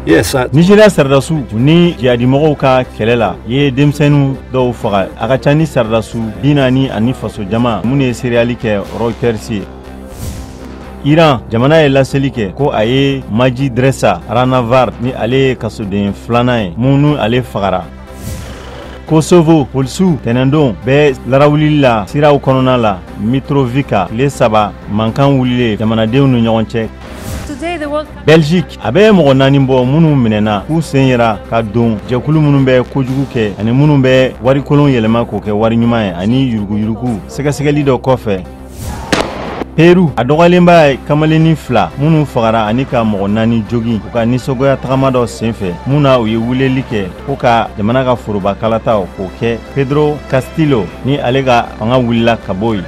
Yes, Nigeria sɔrɔdasiw ni jihadimɔgɔw ka kɛlɛ la ye denmisɛnninw dɔw faga, a ka ca ni sɔrɔdasiw 40 ani fasojama minnu ye seereyali kɛ Reuters ye. Iran jamana ye laseli kɛ ko a ye Majidreza Rahnavard, ni ale ye kasoden filanan ye minnu ale fagara. Kosovo polisiw tɛnɛndon bɛ larawulili la siraw kɔnɔna la Mitrovica, tile 3 mankan wulilen jamanadenw ni ɲɔgɔn cɛ. Belgique, a bɛ mɔgɔ 4 bɔ minnu minɛna k'u sen yera ka don jɛkulu minnu bɛ kojugu kɛ ani minnu bɛ warikolon yɛlɛma k'o kɛ wari ɲuman ye ani yuruguyurugu, sɛgɛsɛgɛli dɔ kɔfɛ. Peru, a dɔgɔyalenba ye kamalennin 2 minnu fagara ani ka mɔgɔ 4 jogin u ka nisɔngoya tagama dɔ senfɛ, mun na u ye weleli kɛ ko ka jamana ka foroba kalataw k'o kɛ Pedro Castillo ni ale ka fanga wulila ka bɔ yen.